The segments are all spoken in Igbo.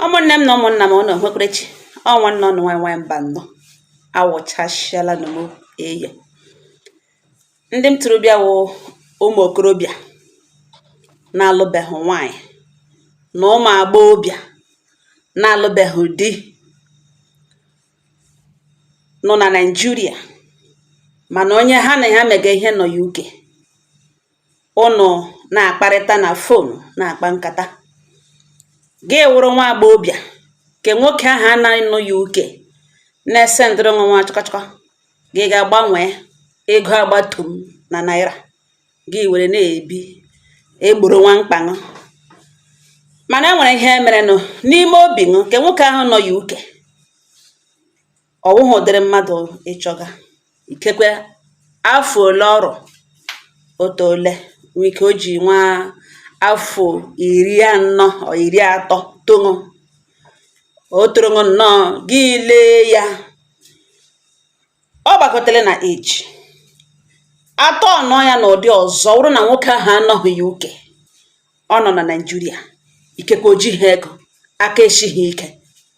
Ụmụnne m na ụmụnna m, ụnụ hwekwere chi. Ọ nwanne ụnụ nwaanyị, nwaanyị mba nnọọ, awụchasịala na m eye. Ndị m tụrụ bịa wụ ụmụ okorobịa na-alụbeghị nwaanyị na ụmụ agbọghọbịa na-alụbeghị di nọ na Naịjirịa, mana onye ha na ya mega ihe nọ UK. Ụnụ na-akparịta na phone, na-akpa nkata. Gị wụrụ nwa agbọghọbịa ke nwoke ahụ anaghị nọ UK na-esendịrị nwa chọkọchọkọ, gị ga-agbanwe ego agbatum na naira, gị were na-ebi egboro nwa mkpaṅụ. Mana e nwere ihe merenụ n'ime obi ṅụ nke nwoke ahụ nọ UK. Ọ wụghị ụdịrị mmadụ ịchọga. Ikekwe afọ ole ọrụ otu ole nwee ike o ji nwa afọ 40 ọ 30 toṅụ, o toro nnọọ. Gị lee ya, ọ gbakọtara na age atọ nọ ya n'ụdị ọzọ. Wụrụ na nwoke ahụ anọghị UK, ọ nọ na Naịjirịa, ikekwe o jighị ego, aka esighị ike.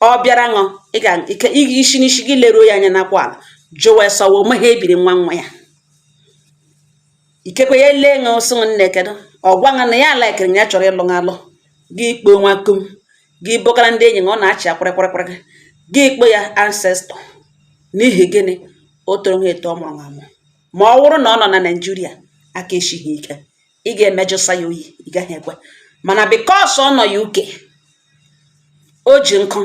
Ọ bịara ṅụ, ị ga ike isi n'isi gị leruo ya anya n'akwa ala, jụwa sọwa ome ha ebiri nwa nwa ya. Ikekwe ya lee ṅụ, sị, "Nne, kedu?" Ọ gwa ṅụ na ya laikiri, ya chọrọ ịlụ alụ. Gị kpoo nwa kum, gị bọkara ndị enyi, ọ na-achị akwịrịkwịrịkwịrị, gị kpo ya ancestor. N'ihi gịnị? O toro ha eto, ọ mụrụ amụ. Ma ọ wụrụ na ọ nọ na Naịjirịa, aka esighị ike, ị ga-emejụsa ya oyi, ị gaghị ekwe. Mana because ọ nọ UK, o ji nkụ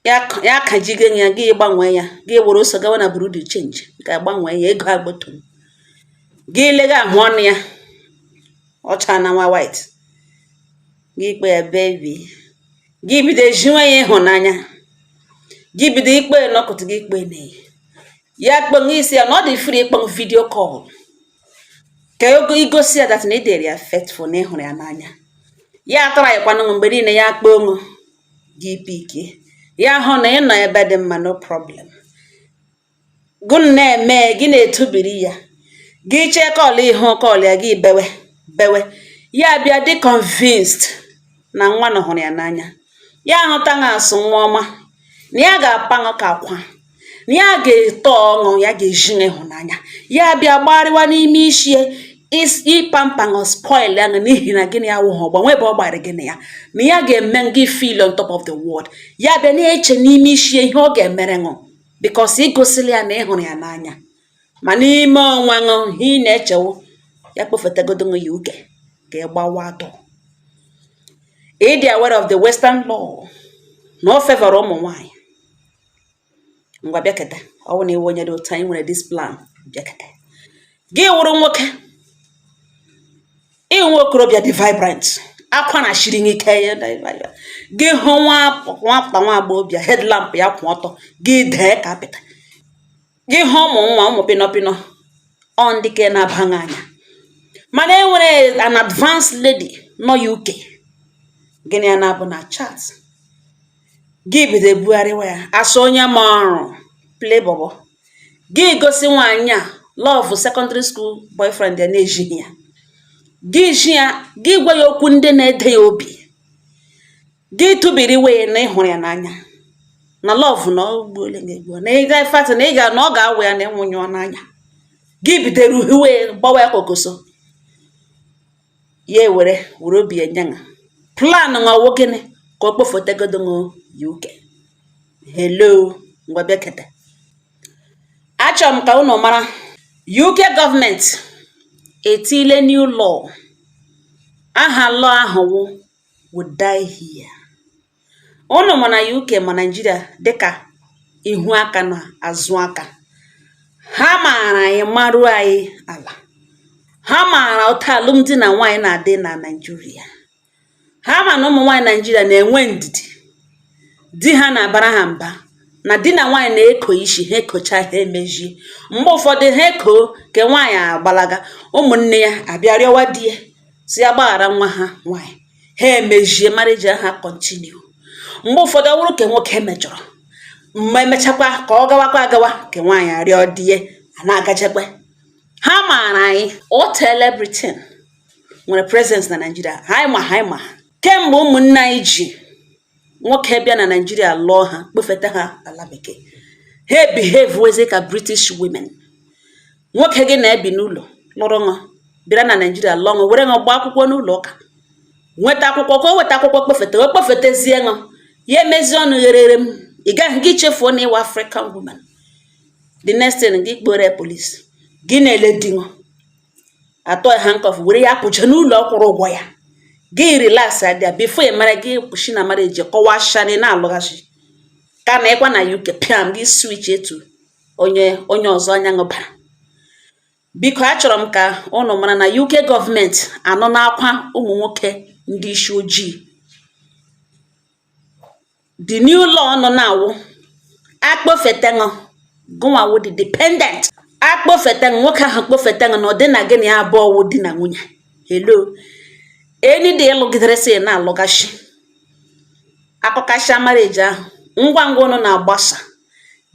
ya, ya kajige ya, gị gbanwee ya, gị were ose gawa na bureau de change, ga-agbanwee ya ego agbatum. Gị lega ahụ ọnụ ya, ọcha na nwa white, gị kpe ya baby, gị bido ejiwe ya ịhụnanya, gị bido ikpe n'ọkụtụ, gị kpe na ya kpọọ isi ya na ọ dị free, ịkpọ video call ka igosi ya that na ị dịrị ya faithful, na ịhụrụ ya n'anya. Ya atara ya kwanụ mgbe niile ya kpọọ ṅụ, gị pikie ya, hụ na ị nọ ebe dị mma, no problem. Gụ na-eme, gị na-etubiri ya, gị chee call, ihu call ya, gị bewe bewe. Ya bịa dị convinced na nwa nọ hụrụ ya n'anya. Ya hụta ṅa asụ nwa ọma, na ya ga-apaṅụ ka akwa, na ya ga-eto ọṅụ, ya ga-eji ịhụnanya. Ya bịa gbarịwa n'ime isi ịpampaṅụ spoil ya. N'ihi na gịnị? Awụghị ọgba nwe ebe ọ gbara gịnị ya na ya ga-eme gị feel on top of the world. Ya bịa na-eche n'ime isi ihe ọ ga-emere ṅụ, because igosila ya na ị hụrụ ya n'anya. Ma n'ime onwe ṅụ, ihe ị na-echewo, ya kpofetagodo ṅụ ya uke ka ị gbawa atọ. Ị dị aware of the Western law na o favor ụmụ nwanyị. Ngwa, bịakete. Ọ bụ na iwe onye dị otu anyị nwere this plan, bịakete. Gị wụrụ nwoke, ịhụ nwa okorobịa dị vibrant, akwa na shiri ike ya, gị hụ nwa nwata nwa agbọghọbịa, headlamp ya kwụ ọtọ, gị dee ka apịta. Gị hụ ụmụ nwa, ụmụ pịnọ pịnọ, ọ ndị ka na-abaghị anya. Mana e nwere an advanced lady nọ UK, gịnị ya na-abụ na chat, gị bido ebugharịwa ya asụ onye ma ọrụ play bọbọ. Gị gosi nwaanyị a love secondary school boyfriend ya na-ejighị ya. Gị ji ya, gị gwa ya okwu ndị na-ede ya obi, gị tụbiri iwe na ịhụrụ ya n'anya, na love na ọ gbuole ga-egbu, na ị ga fat, na ị ga na ọ ga-awụ ya na ịnwụnyụọ n'anya. Gị bidoro iwe gbawa ya kokoso, ya ewere were obi ya nye. Plan ṅụọwụ gịnị? Ka o kpofotegodo ṅụ UK. Hello, ngwa, bịakete. Achọrọ m ka unu mara, UK gọọmenti etile new law. Aha law ahụ wụ "We Die Here". Unu ma na UK ma Nigeria dịka ihu aka na azụ aka. Ha maara anyị, maruo anyị ala. Ha maara otu alụmdi na nwaanyị na-adị na Nigeria. Ha ma na ụmụ nwaanyị Nigeria na-enwe ndidi, di ha na-abara ha mba, na di na nwaanyị na-eko isi ha, ekocha ha, emejie. Mgbe ụfọdụ ha eko ke nwaanyị agbalaga, ụmụnne ya abịa rịọwa di ya si ya gbaghara nwa ha nwaanyị, ha emejie, marriage ha continue. Mgbe ụfọdụ ọ bụrụ ke nwoke mejọrọ, mgbe emechakwa ka ọ gawakwa agawa, ke nwaanyị arịọ di ya, a na-agachakwa. Ha maara anyị. O teela Britain nwere presence na Nigeria. Ha ma, ha ma kemgbe ụmụnne anyị ji Nwoke bịa na Nigeria lụọ ha, kpofeta ha ala bekee, ha behave weze ka British women. Nwoke gị na-ebi n'ụlọ lụrụ ṅụ, bịara na Nigeria lụọ ṅụ, were ṅụ gbaa akwụkwọ n'ụlọ ụka, nweta akwụkwọ, ka o weta akwụkwọ kpofeta, o kpofetezie ṅụ, ya emezi ọnụ gherere m. Ị gaghị gị chefuo na ịwa African woman. The next thing, gị kpore police, gị na-ele di ṅụ atọ ya handcuff, were ya pụje n'ụlọ ọkwụrụ ụgwọ ya. Gị relax adịa before ị mara gị kwụsị na marriage, kọwaa shani na-alụghachi ka na ịkwa na UK piam, gị switch etu onye ọzọ anya ṅụbara. Biko, achọrọ m ka ụnụ mara na UK gọọmenti anọ n'akwa ụmụ nwoke ndị isi ojii. The new law nọ na-awụ akpọfeteṅụ gụnwa wụ the dependent. Akpọfeteṅụ, nwoke ahụ kpọfeteṅụ na ọ dị na gị na ya abụọ wụ di na nwunye. Hello, eni dị ịlụgidere sị na-alụgachi akọkasịa marriage ahụ, ngwa ngwa ụnụ na-agbasa,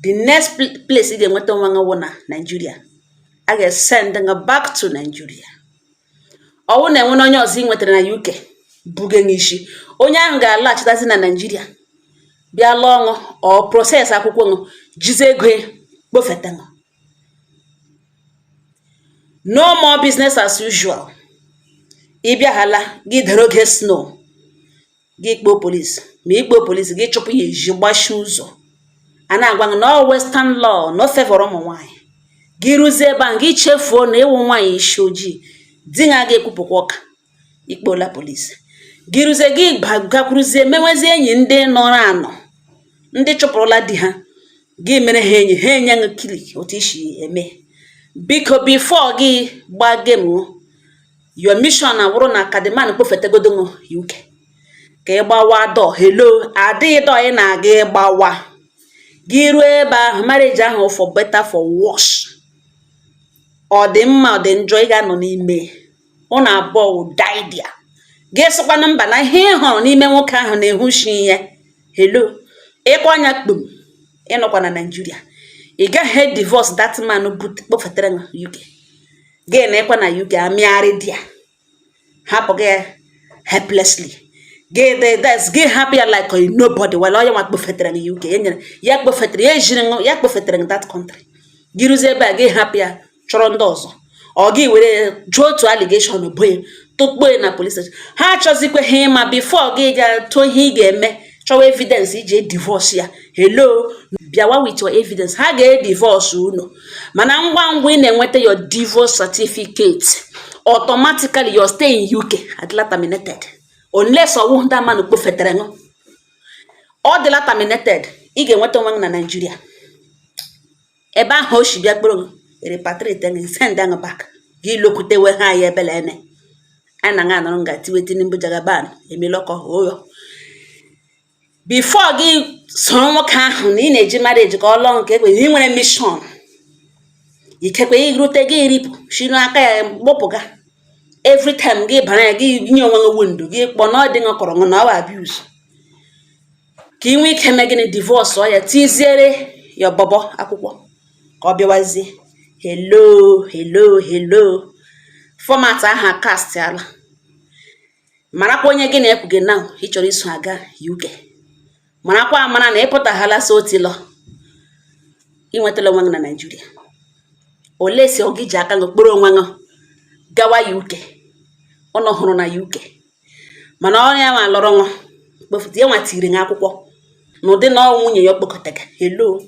the next place ị ga-enweta onwe gị wụ na Nigeria. A ga-esend gị back to Nigeria. Ọwụ na enwere onye ọzọ ị nwetara na UK buge n'isi, onye ahụ ga-alaghachitazi na Nigeria bịa lụọ ọṅụ ọ process akwụkwọ ṅụ, jizie ego kpofeta ṅụ. No more business as usual. Ị bịaghala, gị dere oge snow, gị kpọọ police, ma ị kpọọ police, gị chụpụ ya ezi, gbachie ụzọ. A na-agwa gị na ọ western law no favor ụmụ nwaanyị. Gị rụzie ebe ahụ, gị chefuo na ịwụ nwaanyị isi ojii, di ha ga-ekwupụkwa ụka ikpola police. Gị rụzie, gị gakwuruzie mewezie enyi ndị nọrọ anọ, ndị chụpụrụla di ha, gị mere ha enyi, ha enye gị kili otu isi eme. Biko, before gị gbaa game, your mission awụrụ na ka the man kpofetegodo UK ka ị gbawa dọ. Hello, adịghị dọ ị na-aga ịgbawa. Gị ruo ebe ahụ, marriage ahụ, for better, for worse, ọ dị mma, ọ dị njọ, ị ga-anọ n'ime ụnụ abụọ wụ die. Gị sịkwanụ mba na ihe ị hụrụ n'ime nwoke ahụ na-ehushi ihe. Hello, ịkwa anya kpum, ịnọkwa na Nigeria, ị gaghị divorce that man kpofetere UK. Gị na ịkwa na UK amịgharị di ya, hapụ gị helplessly. Gị dị gị hapụ ya like a nobody. Wala onye nwa kpofetere na UK, ya nyere ya, kpofetere ya, ejiri ya kpofetere that country. Gị rụzie ebe a, gị hapụ ya, chọrọ ndị ọzọ. Ọ gị were jụọ otu allegation bo ya, tụkpo ya na police station. Ha achọzikwa ha ịma. Before gị ga tụọ ihe ị ga-eme, chọwa evidence iji divorce ya. Hello, bịawa with your evidence, ha ga-edivorce unu. Mana ngwa ngwa ị na-enweta your divorce certificate, automatically your stay in UK adịla terminated, unless ọwụ ndị amanụ kpofetere ṅụ. Ọ dịla terminated. Ị ga-enweta onwe gị na Nigeria ebe ahụ o si bịa kpọrọ gị, repatriate gị, send gị back. Gị lokwutewe ha ya ebele ene a na nga anọrọ nga tiwe Tinubu Jagaban emelọkọ oyo. Before gị soro nwoke ahụ na ị na-eji marriage ka ọ lụọ nke ekwe, ị nwere mission. Ikekwe irute, gị ripụ si n'aka ya gbọpụga. Every time gị bara ya, gị nye onwe gị window, gị kpọ na ọ dị kọrọ na ọ abuse, ka ị nwee ike mee gịnị? Divorce ọ ya, tiziere ya bọbọ akwụkwọ ka ọ bịawazie. Hello, hello, hello, format ahụ cast ala. Marakwa onye gị na-ekwu gị now ị chọrọ iso aga UK. Marakwa amara na ịpụtaghala so otilọ, inwetala onwe gị na Nigeria. Ole si ọ gị ji aka gị kpọrọ onwe gị gawa UK? Ụnụ hụrụ na UK, mana ọrụ ya nwa lụrụ nwa kpofụta ya, nwa tiri gị akwụkwọ n'ụdị na ọ nwunye ya okpokọtaga. Hello,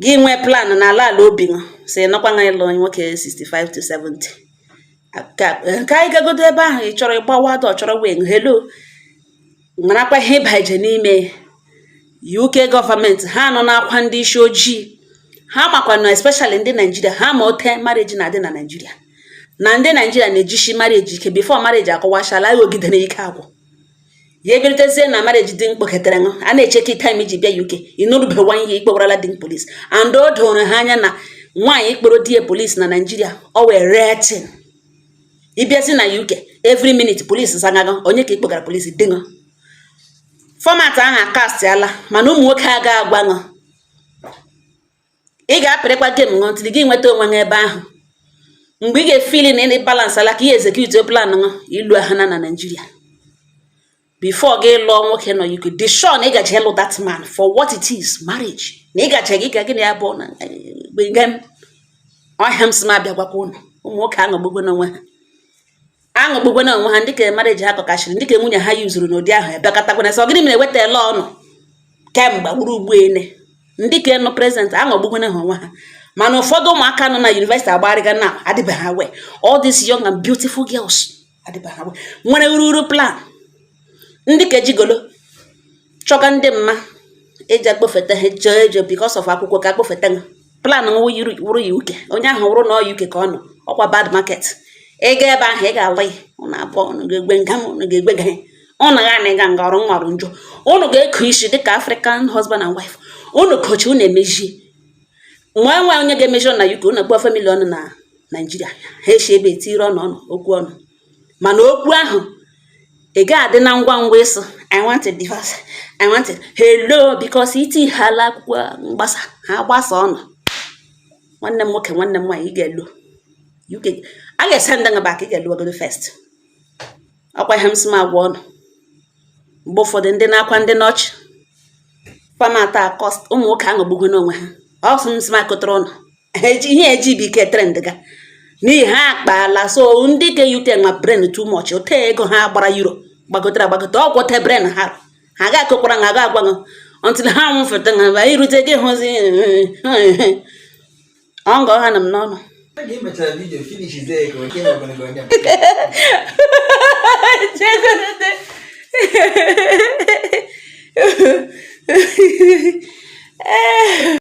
gị nwee plan na ala ala obi ṅụ si nọkwa nga ịlụ nwoke 65 to 70 ka anyị gagodo ebe ahụ ị chọrọ ịgbawa dọ chọrọ wee. Hello, marakwa ihe ịbaje n'ime UK gọọmenti. Ha nọ n'akwa ndị isi ojii, ha makwa na especially ndị Naijiria, ha ma ote marriage na-adị na Naijiria, na ndị Naijiria na-ejishi marriage ike. Before marriage akọwachala ya, ogidere ike agwụ ya ebirutezie na marriage dị mkpokọtara ṅụ. A na-echeki time iji bịa UK, ịnụrụbe one year, ikpewarala di police. And o doro ha anya na nwaanyị ikporo di ya police na Naijiria, ọ wee rare thing. Ịbịazi na UK, every minute police zangaga onye ka ikpogara police dịṅụ. Format ahụ akast ala, mana ụmụ nwoke aga agwa ṅụ, ị ga-apịrịkwa game ṅụ ntịrị gị nweta onwe gị ebe ahụ. Mgbe ị ga-efili na ị balance ala ka ị execute plan ṅụ ilu ahụ na Naijiria. Before gị lụọ nwoke nọ UK, dị sure na ị gaje ịlụ that man for what it is, marriage, na ị gaje gị ga gị na ya bụ na ọhịa. M sị m abịa gwakwa ụnụ, ụmụ nwoke aṅụgbugwe n'onwe ha, aṅụgbugwe n'onwe ha. Ndị ka marriage ha kọkashịrị, ndị ka nwunye ha yuzuru n'ụdị ahụ, ebịakọtakwana sị, ọ gịnị mere ewetala ọnụ kemgbe wuru ugbu ene? Ndị ka nọ present aṅụgbugwe ha onwe ha. Mana ụfọdụ ụmụaka nọ na university agbarịga na adịbeghị awe. All these young and beautiful girls adịbeghị awe nwere ururu plan. Ndị ka ejigolo chọga ndị mma eji akpọfeta ha jee eje because of akwụkwọ ka akpọfeta ha. Plan wụrụ ya UK, onye ahụ wụrụ na ọ UK ka ọ nọ, ọkwa bad market. Ị ga ebe ahụ, ị ga-alụ ya, ụnụ abụọ, ụnụ ga-egwe nga m, ụnụ ga-egwe ga ụnụ ga na ịga nga ọrụ nwarụ njọ. Ụnụ ga-eko isi dịka African husband and wife. Ụnụ kochi, ụnụ emejie nwa nwa onye ga-emeji na UK. Ụnụ gbuo family ọnụ na Naijiria, ha eshi ebe etiri ọnụ ọnụ okwu ọnụ. Mana okwu ahụ ị ga-adị na ngwa ngwa ịsụ, "I want a divorce, I want it, hello," because itighala akwụkwọ mgbasa ha gbasa ọnụ. Nwanne m nwoke, nwanne m nwaanyị, ị ga-elu UK, a ga-ese ndị nga back. Ị ga-eluwagodo first. Ọkwa ihe m sị m agwa ọnụ. Mgbe ụfọdụ ndị na-akwa, ndị n'ọchị famata cost, ụmụ nwoke aṅụgbugwo n'onwe ha. Ọsụ m sị m akụtara ụnụ ihe eji bụ ike trend ga n'ihi ha akpaala. So ndị ke UK nwa brain too much, ote ego ha gbara euro gbagotere agbagote, ọgwụ te brain ha ha ga-akụkwara ha ga-agwa gị until ha nwụfeta ha ba irute gị hụzi ọngọ ha nọ m n'ọnụ. Oge ị mechara video finish ego nke ogologo onye.